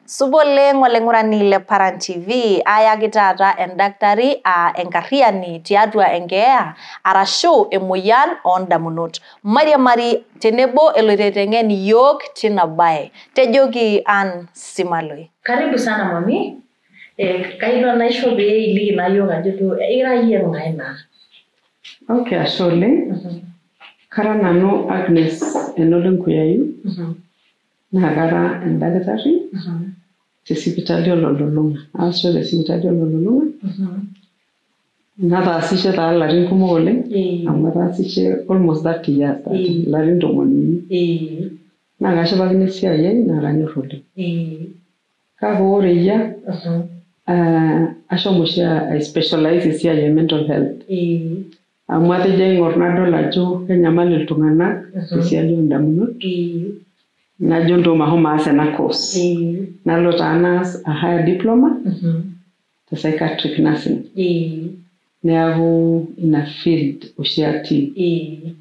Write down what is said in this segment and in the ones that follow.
Supa oleng olaing'urani le Paran TV, ayaki taata endaktari aa enkarriyiani tiatua enkeeya arashu emoyian oondamunot. Mairiamari tenebo eloito aiteng'en iyiook tina bae. Tejoki Ann Simaloi. Karibu sana mami. Kayieu nanu naisho pee iliki naa iyiook ajo ira iyie ng'ae naa. Okay, ashe oleng. Kara nanu Agnes Enole Nkuyayu, naa kara endakitari te sipitali ololulung'a. Aasisho te sipitali ololulung'a, nataasishe taa ilarin kumok oleng, amu ataasishe almost 30 years, ilarin 30. Naa kashipakino esiai ai naa kanyor oleng. Kake ore eyia, ashomo oshi ai specialize esiai e mental health. Amu atejo aing'or nadol ajo kenyamal iltung'anak tesiai oondamunot, najo ntoo mashomo aas ena course. Nalo taa naas a higher diploma te psychiatric nursing. Neeku ina field oshi atii.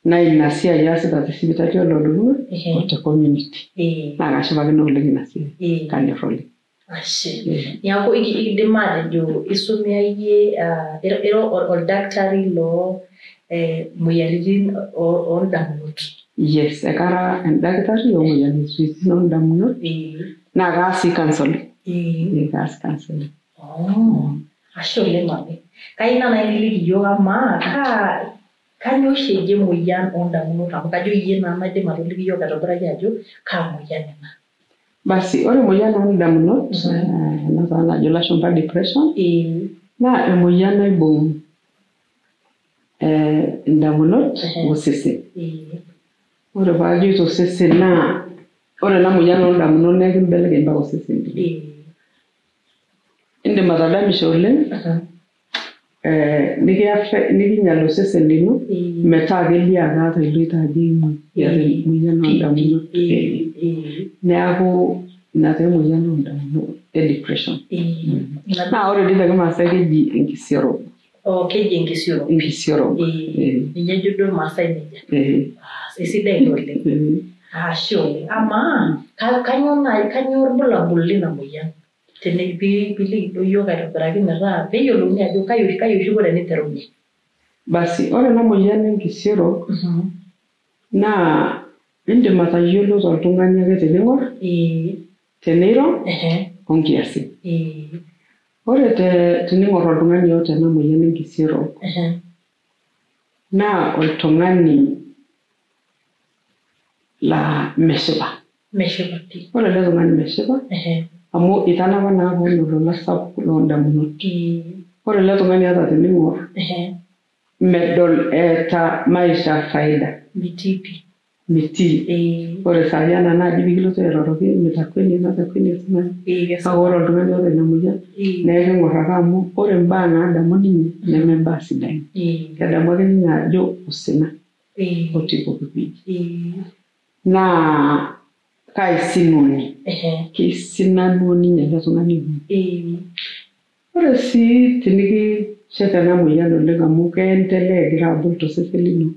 Naa ina siai aasita te sipitali ololulung'a o te community. Naa kashipakino oleng ina siai. Kanyor oleng. Ashe. Niaku ikidim aatejo isomea iyie, ira oldakitari loo moyiaritin oondamunot. Yes, ekara endakitari oomoyiaritin oondamunot naa kaas sii counseling. Kaas counseling. Oh, ashe oleng mami. Kayieu naa nai niliki iyiook amaa kaa kanyoo oshi eji emoyian oondamunot amu kajo iyie naa naidim atoliki iyiook aitobiraki ajo kaa moyian ina. Basi ore emoyian oondamunot, ena taa najo ilashumba depression, naa emoyian naibung indamunot osesen. Ore paajoito osesen naa ore ena moyian oondamunot naa ekimbelekeny mpaka osesen lino. Indim atadamisho oleng, nikinyial osesen lino metaa kelio ake ata iloito ajo imuoi, iyata emoyian oondamunot. Neeku ina taa emoyian oondamunot e depression. Naa ore dii te kimaasai keji enkisiorok. Oh, keji enkisiorok. Enkisiorok. Ninye ejo duo irmaasai nejia. Esidai ina oleng. Ashe oleng. Amaa kanyoo naaji, kanyoo irbulabul lina moyian? Piliki duo iyiook aitobiraki metaa peeyiolouni ajo kai oshi iko teniterunye. Basi ore ena moyian enkisiorok naa indim atayiolo toltung'ani ake tening'or, teneiro, onkiasin. Ore tening'or oltung'ani oota ena moyian enkisiorok naa oltung'ani laa meshipa. Meshipa pii. Ore ele tung'ani meshipa amu itanapa naa kewon olola sapuk loondamunot. Ore ele tung'ani ata tening'or medol eeta maisha faida. Metii pii. Metii. Ore saai anaa naaji pikilotu airoroki mitakweni natakweni kake ore oltung'ani oota ina moyian naa eking'or ake amu ore imbaa naadamu ninye neme imbaa sidain. Kedamu ake ninye ajo osina otii pooki wueji. Naa kaisinoni. Keisinanu ninye ele tung'ani. Ore sii tinikishet ena moyian oleng amu keendelea egira abul tosesen lino,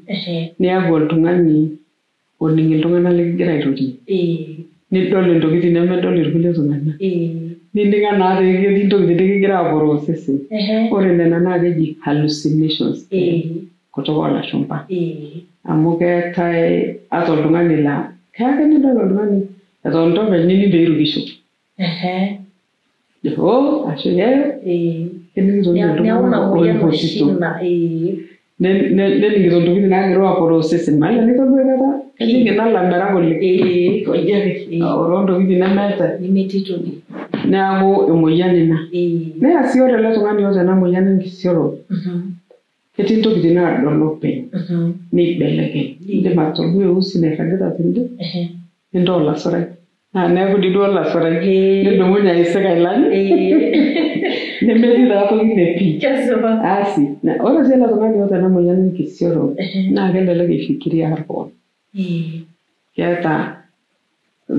niaku oltung'ani oning iltung'anak likigira airorie. Nidol intokitin nemedol irkulie tung'anak. Nining anaa ketii intokitin nikigira aporoo osesen. Ore nena naa keji hallucinations tenkutuk oolashumba. Amu keetae ata oltung'ani laa keya ake nidol oltung'ani etonita openy nining pee eirukisho. Hoo ashu ee kening'ito ninye iltung'anak oipotito. Nening'ito intokitin naagira aporoo osesen. Mayiolo enitodua aikata kejing ina ilamirak oleng. Koji ake aoroo intokitin nemeetae. Nemetii toki. Neeku emoyian ina. Naa sii ore ele tung'ani oota ena moyian enkisiorok ketii intokitin naadol openy neibelekeny. Indim atodua eusi nairragita tende nintaa olasurai. Naa neeku dii duo olasurai nidumunye aisik ailany nemetii taa toki ine pii. Kesipa. Asi, ore sii ele tung'ani oota ena moyian enkisiorok naa kelelek eifikiria aar kewon. Keeta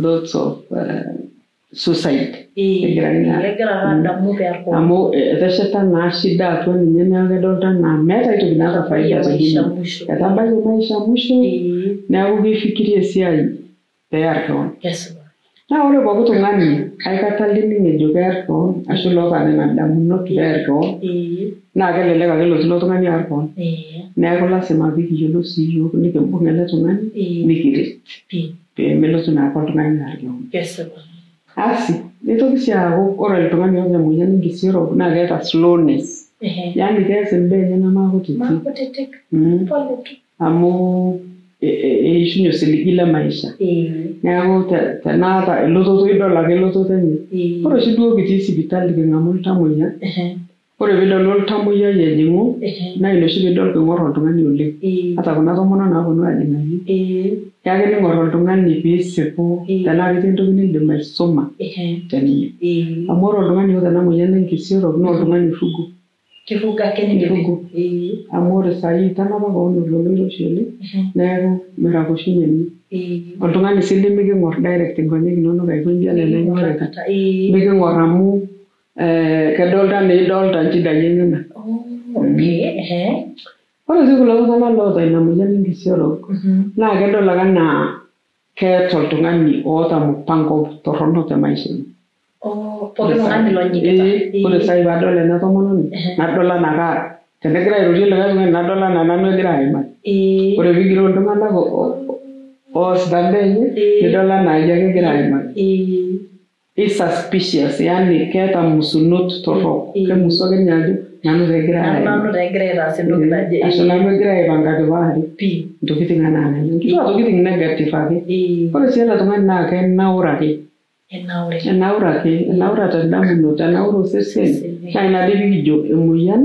thoughts of suicide. Kegira ake adamu pear kewon. Amu etesheta naa shida atua ninye neeku kedolta anaa meeta aitoki naata faida te Maisha dunia. mwisho. Etabayie maisha mwisho neeku keifikiria esiai pear kewon. Kesipa. Naa ore pooki tung'ani aikata lining ejo kear kewon ashu loota nena damunot peer kewon naa kelelek ake elotu ilo tung'ani aar kewon. Neeku lasima pikiyiolou sii iyiok nikimbung ele tung'ani nikiret pee melotu naake oltung'ani aar kewon. Asi nitoki sii aaku ore oltung'ani oota emoyian enkisioroto naa keeta slowness. Yaani kees imbaa enyenak maakutitik. Amu eishunye osiligi le maisha. Neeku tenaata elototo idol ake elototo enye. Ore oshi duo kitii sipitali king'amu iltamoyia, ore piidol oltamoyiai ejing'u naa ina oshi piidol king'or oltung'ani oleng. Ata kuna tomonok naaponu ajing'aki, keya ake ning'or oltung'ani piisipu tenaa ketii entoki nindim aisuma teninye. Amu ore oltung'ani oota ena moyian enkisioroto naa oltung'ani oirugo. Kirugo ake ninye. Eirugo. Amu ore saai itanapa kewon olola oiroshi oleng neeku meraposho ninye. Oltung'ani sii lemiking'or direct inkonyek inonok aiko inji enaa enaing'orita. Miking'or amu kedolta anaa idolta inchidai enyenak. Ore sii kulo tung'anak loota ina moyian enkisioroto naa kedol ake anaa keeta oltung'ani oota mpango torrono te maisha enye. Pooki tung'ani lonyikita. Ore saai paadol ena tomononi nadol anaa kaa tenegira airorie likae tung'ani nadol anaa nanu egira aimaki. Ore piigiroo iltung'anak oosita imbaa enye nidol anaa iyie ake egira aimaki. Isuspicious yaani keeta musunot torrok. Kemusu ake ninye ajo nanu taa egira Nanu taa egira aitaas entoki naje. Ashu nanu egira aipangaki paari. Intokitin anaa nena. Nkituak tokitin negative ake. Ore sii ele tung'ani naa kenaura ake. Enaura ake, enaura tendamunoto, enaura osesen. Naa ina dii pikijo emoyian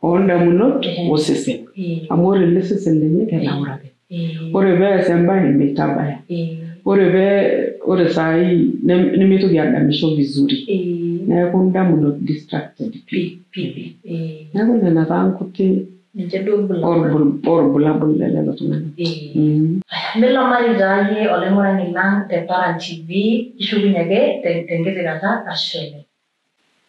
oondamunot osesen. Amu ore ele sesen lenye kenaura ake. Ore pees embae meitabaya. Ore pee ore saai nemeitoki adamisho vizuri. Neeku indamunot distracted pii. Neeku nena taa nkuti orbulabul lelelo tung'anak. Milamari taa yie olaing'urani lang te Paran TV, kishukunye ake tenkiti kata ashe oleng.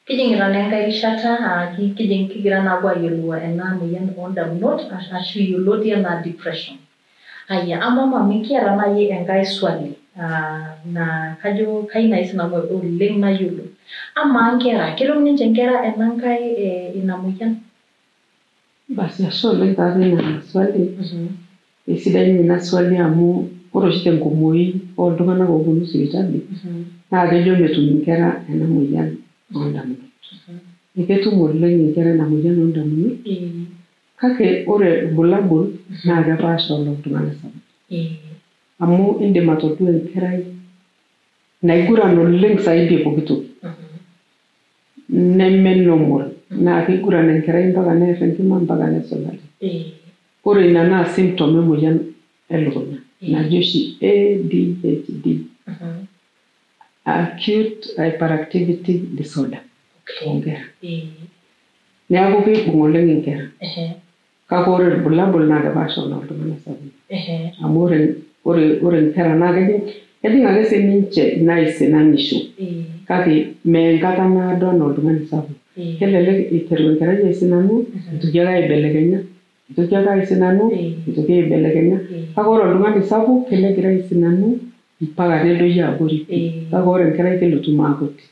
Kijing'ita naa enkae rishata kigira naa apuo ayiolou ena moyian oondamunot ashu yioloti anaa depression. Aya, amaa mami kiata naaji enkae swali naa kajo kayieu naaji sinanu oleng nayiolou. Amaa nkera, ketum ninche nkera ena nkae ina moyian? Basi ashe oleng taa teina swali. Eisidai ninye ina swali amu ore oshi tenkumoi ooltung'anak ooponu sipitali naa kejo metum inkera ena moyian oondamunot. Eketum oleng inkera ena moyian oondamunot kake ore irbulabul naa kepaasha ololtung'anak sapukin. Amu indim atodua enkerai naiguran oleng zaidi e pooki toki. Neme normal. Naa keiguran enkerai mpaka near enkima mpaka nesulari. Ore ina naa symptom emoyian elukunya naji oshi ADHD. Acute hyperactivity disorder toonkera. Neeku keibung oleng inkera. Kake ore irbulabul naa kepaasha ololtung'anak sapukin. Amu ore inkera naa kejing ake sininche ina aisinanisho. Kake mee enkata naado anaa oltung'ani sapuk. Kelelek iteru enkerai aisinanu, nitoki ake aibelekenya, nitoki ake aisinanu, nitoki aibelekenya. Kake ore oltung'ani sapuk kelo egira aisinanu mpaka nedoyio abori. Kake ore enkerai kelotu maakutiti.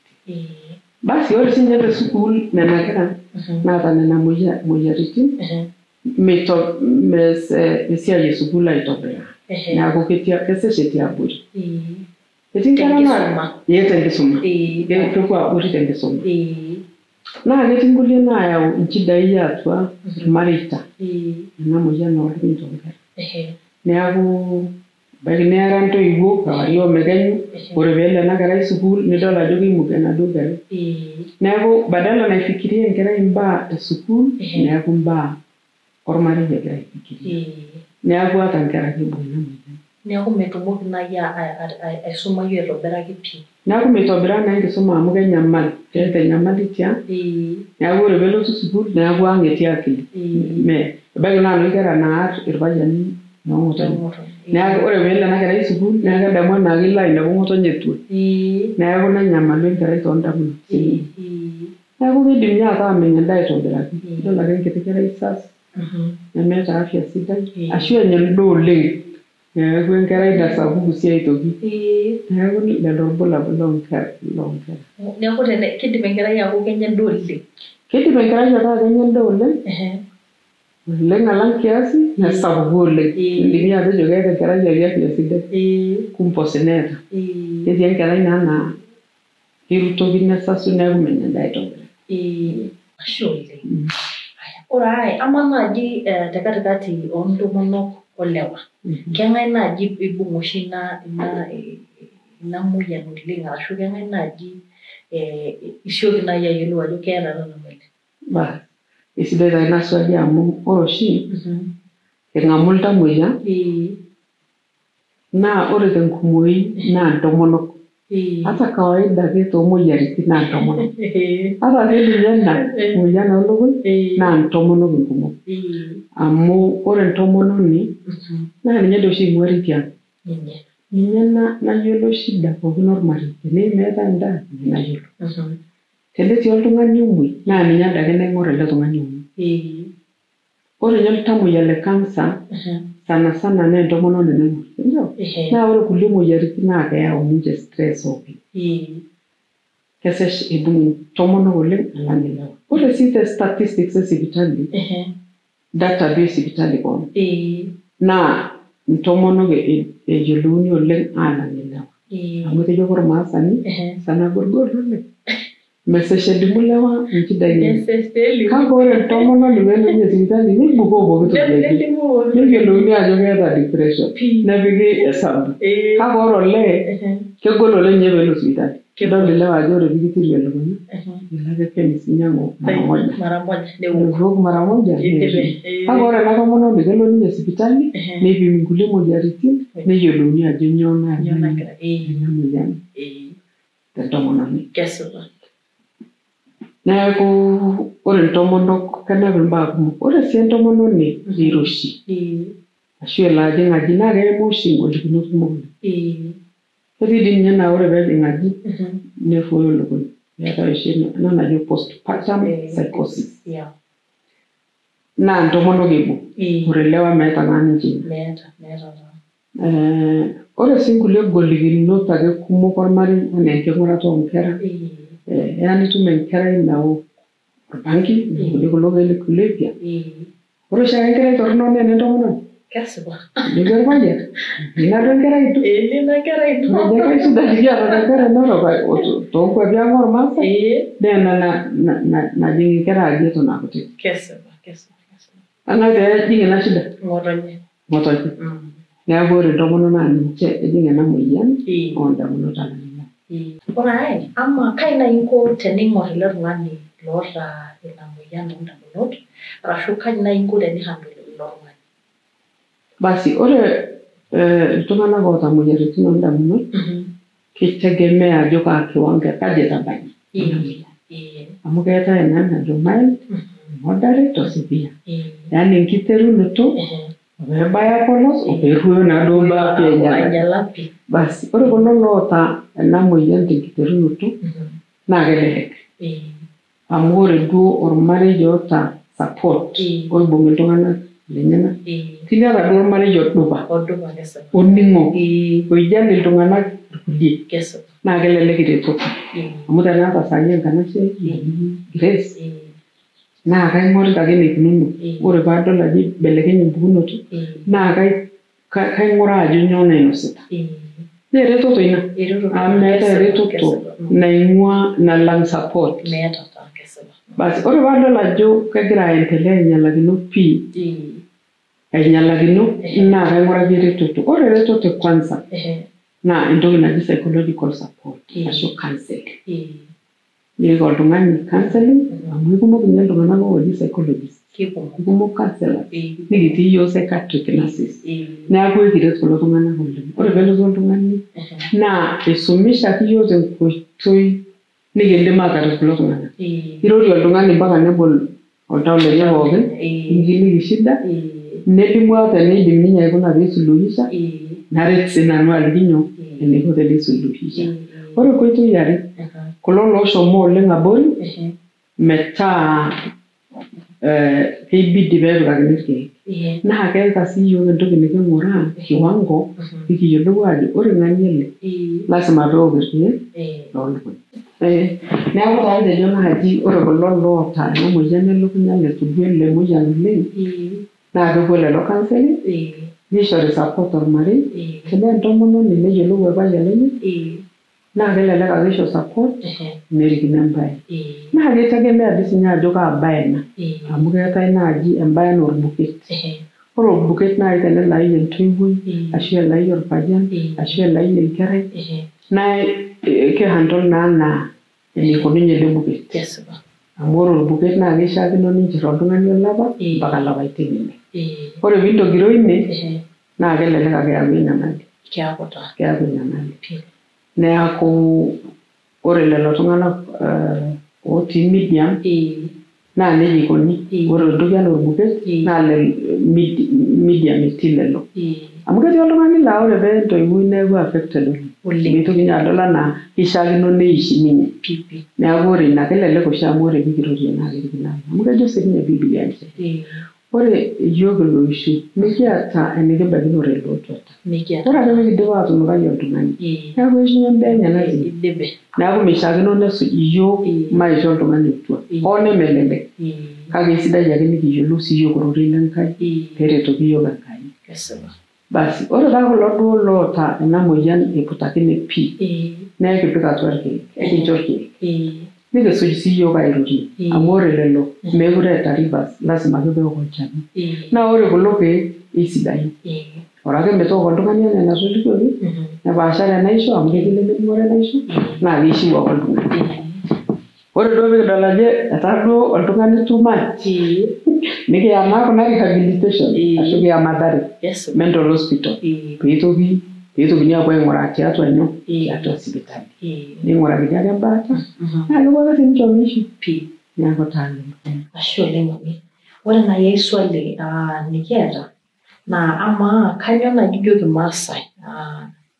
Basi ore siininye te sukuul nena kera naata nena moyiaritin mees esiai e sukuul aitobiraa. Neeku kesesh etii abori. Etii nkera naa ee tenkisuma. Kepuo abori tenkisuma. Naa ketii nkulie naayau inchidai atua irmareita ena moyian oolukuny toonkera. Neeku ebaiki neara intoiwuo kewarie omekenyu, ore peelo ena kerai sukuul nidol ajo kimuge enaduo kerai. Neeku badala naifikiria enkerai imbaa e sukuul, neeku imbaa ormarei egira aifikiria. Neeku ata inkera keibung ina moyian. Neeku metumoki naaji aisumayu aitobiraki pii. Neeku meitobiraa naa enkisuma amu kenyamal, keeta enyamali tiang', neeku ore peelotu sukuul neeku ang' etii akili. Ebaiki naa inoshi kera naar irpayiani noong'otonye. Neeku ore peelo ena kerai sukuul neeku kedamu anaa kelo ainepu ng'otonye etua. Neeku nenyamalu enkerai toondamunot. Neeku keidim ninye ataa menya endaa aitobiraki. Idol ake enkiti kerai sas, nemeeta afya sidai, ashu enya endaa oleng. Neeku enkerai nasapuku sii aitoki. Neeku lelo irbulabul loonkera. Neeku kidim enkerai aaku kenya endaa oleng. Kidim enkerai ataa kenya endaa oleng. Oleng alang kiasi nesapuku oleng. Indimi atejo keeta enkerai afya sidai. Kumbe osina eeta. Netii enkerai naa naa kirutokino nesasu neeku menya endaa aitobiraki. Ashe oleng. Ore ae, amaa naaji te katikati oontomonok olewa, keng'ae naaji ibung' oshi ina moyian oleng arashu keng'ae naaji isioki naaji ayiolou ajo keeta nanu ele? Bas, isidai taa ina swali amu ore oshi eng'amu iltamoyia naa ore tenkumoi naa intomonok. Ata kawaida ake toomoyiaritin naa intomonok. Ata sininye ena moyian oolukuny naa intomonok inkumok. Amu ore entomononi naa ninye doi oshi eing'uari tiang'. Ninye nayiolo shida pookin ormarei. Teneyieu meetae endaa ninye nayiolo. Tenetii oltung'ani omuoi naa ninye adake naing'or ele tung'ani omuoi. Ore ninye iltamoyia le cancer sana sana naa entomononi naing'or, sindio? Naa ore kulie moyiaritin naa keyau ninche stress oopeny. Kesesh eibung intomonok oleng alang ilewa. Ore sii te statistics esipitali, data duo esipitali koon, naa intomonok eyiolouni oleng alang ilewa. Amu etejo apa ormaasani, sana gorgor oleng. Mesesh edumu ilewa inchidai enye. Kake ore entomononi peelo ninye sipitali neibukoo pooki toki enye. Neyiolouni ajo keeta depression. Nepiki esabu. Kake ore olee kegol oleng ninye peelo sipitali. Kidol ilewa ajo ore piikitiru elukunya, ilo ake chemist ninyiang'u mara moja. Niwok mara moja. Kake ore ena tomononi kelo ninye sipitali neipimi nkulie moyiaritin neyiolouni ajo nyoo nayawua ena moyian tentomononi. Neeku ore intomonok kenap imbaa kumok. Ore sii entomononi eiroshi ashu elo ajing aji naa keimaa oshi ingolikinot kumok oleng. Ketii dii ninye naa ore peejing aji nerruoyo ilukuny. Keetae oshi ena najo postpartum psychosis. Naa intomonok eibung'. Ore ilewa meeta naa ninche ina. Ore sii nkulie golikinot ake kumok ormarei enaa enking'urata oonkera, eya nitum enkerai naok orbanki, neokuni kulo keek le kulevya. Ore oshiake enkerai torrono naa enentomononi. Nejo orpayian, ina duo enkerai ino. Mejo ake shida nikiata tenkare narok toonkuapi ang' ormaasai naa ena najing inkera aji eton aa kutitik. Keng'ae pee ejing ina shida? Ng'otonye. Neeku ore intomonok naa ninche ejing ena moyian oondamunot alang ilewa. Ore ae, amaa kai naaji inko tening'or ele tung'ani loota ina moyian oondamunot arashu kai naaji inko teni handle ilo tung'ani? Basi ore iltung'anak oota imoyiaritin oondamunot keitegemea ajo kaa kiwango kaji etabayie ina moyian. Amu keetae ena najo mild, moderate o severe. Yaani enkiterunoto opeebaya polos opeeruoyo naaduo imbaa pii ainyalaki. Basi ore kulo loota ena moyian tenkiterunoto naa kelelek. Amu ore duo ormarei oota support oibung' iltung'anak lenyenak, teniata duo ormarei odupa, oning'o, oijali iltung'anak irkulie naa kelelek eretoto. Amu tenaata saai enkanashe ai naji Grace naa kaing'orita ake enikununo. Ore paadol ajo eibelekenye empukunoto naa kaing'uraa ajo nyoo nainosita. Naa eretoto ina amu meetae eretoto naing'ua nalang support. Basi ore paadol ajo kegira aendelea ainyalakino pii ainyalakino naa kaing'uraki eretoto. Ore eretoto e kwanza naa entoki naji psychological support ashu counselling. Nirik oltung'ani counselling amu ikumok ninye iltung'anak ooji psychologists, ikumok counselors, nikitii iyiok psychiatric nurses. Neeku ekiret kulo tung'anak oleng. Ore peelotu oltung'ani naa eisumisha ake iyiok tenkoitoi nikindim aataret kulo tung'anak. Irorie oltung'ani mpaka nebol oltau lenye pookin, nikiliki shida, nelimu ata eneidim ninye aikuna peisuluhisha, naret siinanu aliki nyoo eniko teneisuluhisha. Ore enkoitoi eare, kulo looshomo oleng abori metaa Keibidi peepikakini irkeek. Naa keeta sii iyiook entoki niking'uraa kiwango nikiyiolou aajo ore ng'ania ele lasima peewok irkeek loolukuny. Neeku taa kitejo naaji ore kulo loota ena moyian elukunya leitu duo elo emoyian oleng naa kepuo lelo counselling nishori support tormarei tenaa entomononi neyiolou orpayian lenye naa kelelek ake isho support nerikino embae. Naa kitegemea dii sininye ajo kaa bae ina amu keetae naaji embae anaa orbuket. Ore orbuket naaji tenelaai entoiwuoi ashu elai orpayian ashu elai enkerai naa ki handle naa anaa eneikununye ele buket. Amu ore orbuket naa keishiakino ninchir oltung'ani olapa mpaka ilapaitin ile. Ore piintogiroo ine naa kelelek ake eyau enyamali. Keeku enyamali. Neeku ore lelo tung'anak otii medium naa nejia eikoni. Ore entoki anaa orbuket naa medium etii lelo. Amu ketii oltung'ani laa ore pee entoiwuoi neeku affected oleng. Meitoki ninye adol anaa keishiakino neishi ninye. Neeku ore ina kelelek oshi amu ore pikirorie naa kerikino ake. Amu kejo sininye Biblia nchere ore iyiok iloishu mikiata enikibaikinore ilootuata. Ore ake pekindip atunukai oltung'ani neeku eishunye imbaa enyenak tine. Neeku meishiakino nesuj iyiok maisha oltung'ani otua. Hoo nemelelek kake eisidai ake nikiyiolou siiyiok ororei lenkai peeretoki iyiok Enkai. Basi ore taa kulo duo loota ena moyian eiputakine pii naa ekipik atua irkeek, ekincho irkeek. Nikisuj sii iyiok airorie amu ore lelo meekure eeta reverse lasima ake peewok olchani. Naa ore kulo keek eisidain. Ore ake metooko oltung'ani enaa enatolikioki nepaashare enaisho amu ketii lemening'ore enaisho naa keishiu ake oltung'ani. Ore duo pikidol ajo etaa duo oltung'ani too much nikiya naa kuna rehabilitation ashu kiya Mathare mental hospital peitokini aapuo aing'uraa tiatua nyoo tiatua sipitali. Neing'urakini ake embaata naa kepuo ake sininche omeishiu. Neeku taa lelo. Ashe oleng mami. Ore naaji ai swali nikiata naa amaa kainyoo naaji ijoki irmaasai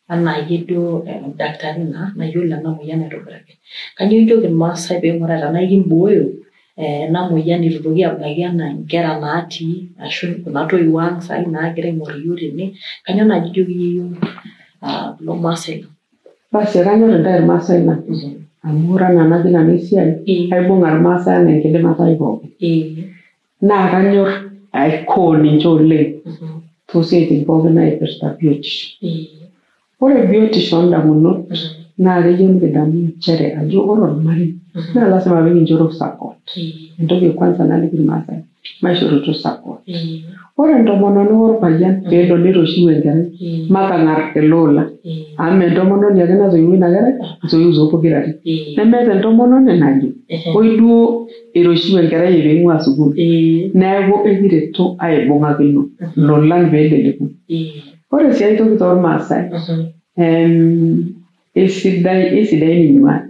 anaa iyie duo daktari naa nayiolo ena moyian aitobiraki. Kainyoo ijoki irmaasai peing'uraa tenaa ekimbooyo ena moyian eitu eitoki abaiki anaa inkera natii ashu kuna toiwuo ang' saai naagira aing'or iyiok tene, kainyoo naaji ijoki iyie iyiok kulo maasai lang'? Basi ekanyor intae irmaasai lang amu ore anaa enajing nanu esiai aibung'a irmaasai anaa enkidimata ai pookin. Naa kanyor aikoo ninche oleng toosiaitin pookin naipirta biotisho. Ore biotisho oondamunot naa keyieu nikidamu nchere ajo ore ormarei naa lasima peekinchoro support. Entoki e kwanza naliki irmaasai maishoroto support. Ore entomononi orpayian peelo neiroshiu enkerai matang'ar ele ola amu mee entomononi ake natoiwuo ina kerai intoiwuo pokirare. Nemeeta entomononi najo oi duo eiroshiu enkerai ai peing'uaa sukuul. Neeku ekireto aibung'akino ilolan peeleleku. Ore sii aitoki tormaasai eisidain inyuat.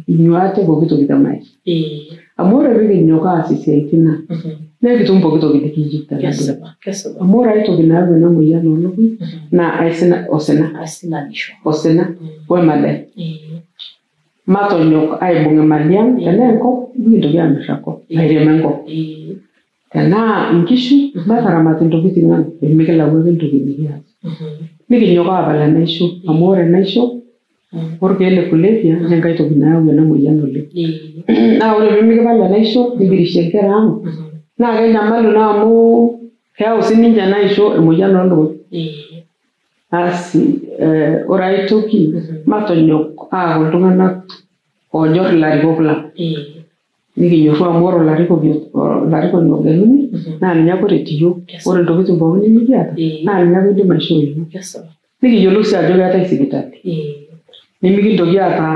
Inyuat epooki toki te maisha. Amu ore pikinyok aas isiaitin ang naa ekitum pooki toki nikiyieu tenaduo. Amu ore aitoki nayau ena moyian oolukuny naa osina. Osina wemadai. Matonyok aibung' imali ang' tenaa enkop mikintoki aamir enkop airem enkop. Tenaa inkishu mataramat intokitin ang' peemikilau ake entoki nikias. Nikinyok aapal enaisho amu ore enaisho orkeek le kulevya naa enkae toki nayau ena moyian oleng'. Naa ore peemikipal enaisho nikirishie inkera ang' naa kenyamalu naa amu keyau sininche enaisho emoyian oolukuny. Asi ore ae toki matonyok aaku iltung'anak oonyor ilarikok lang'. Nikinyorru amu ore olarikoni ogeluni naa ninye ake oret iyiok. Ore intokitin pookin nimikiata naa ninye ake oidim aishoo iyiok. Nikiyiolou sii ajo keetae sipitali. Nimikintoki aata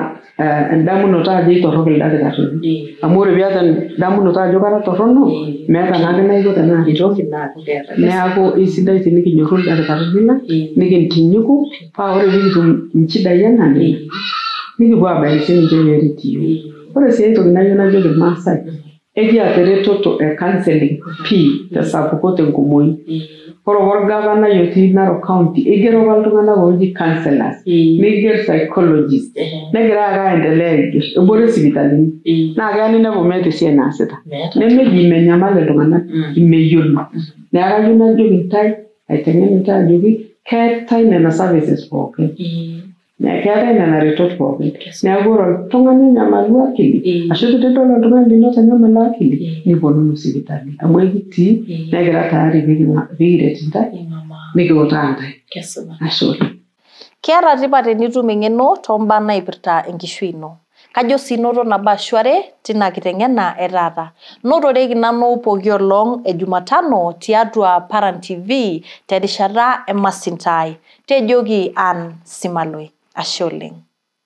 endamunoto ajo eitorrok ildakitarini. Amu ore piata endamunoto ajo kara torrono meeta naake enaiko tenaaret. Neeku eisidai tenikinyorru ildakitarini lang nikintinyiku paa ore pikitum inchidai anaa nena nikipuo aabaiki sininche peeret iyiok. Ore sii ae toki nayieu najoki irmaasai Ekiata eretoto e counseling pii tesapuko tenkumoi. Ore apa orgavanai otii Narok County eigero apa iltung'anak ooji counselors, neiger psychologists, negira ake aendelea aiger ebore sipitalini. Naa keya ninepu meeta esiai naasita. Nemeji menyamal iltung'anak, meyiolo. Neeku kayieu najoki intae, aiteng'en intae ajoki keetae nena services pookin. Keetae nena retot pookin. Neeku ore oltung'ani onyamalu akili, ashu tenidol oltung'ani lino otanyamala akili, niponunu sipitali. Amu ekitii, nekira tayari pee kiret intae, nikiutaa intae. Ashe oleng. Keeta tipat tenitum eng'eno tombaa naipirta enkishui ino. Kajo sii inoto nabo ashu are tina kiteng'ena e taata. Notoreki nanu pooki olong' e Jumatano tiatua Paran TV terishata e Masintai. Tejoki Ann Simaloi. Ashe oleng.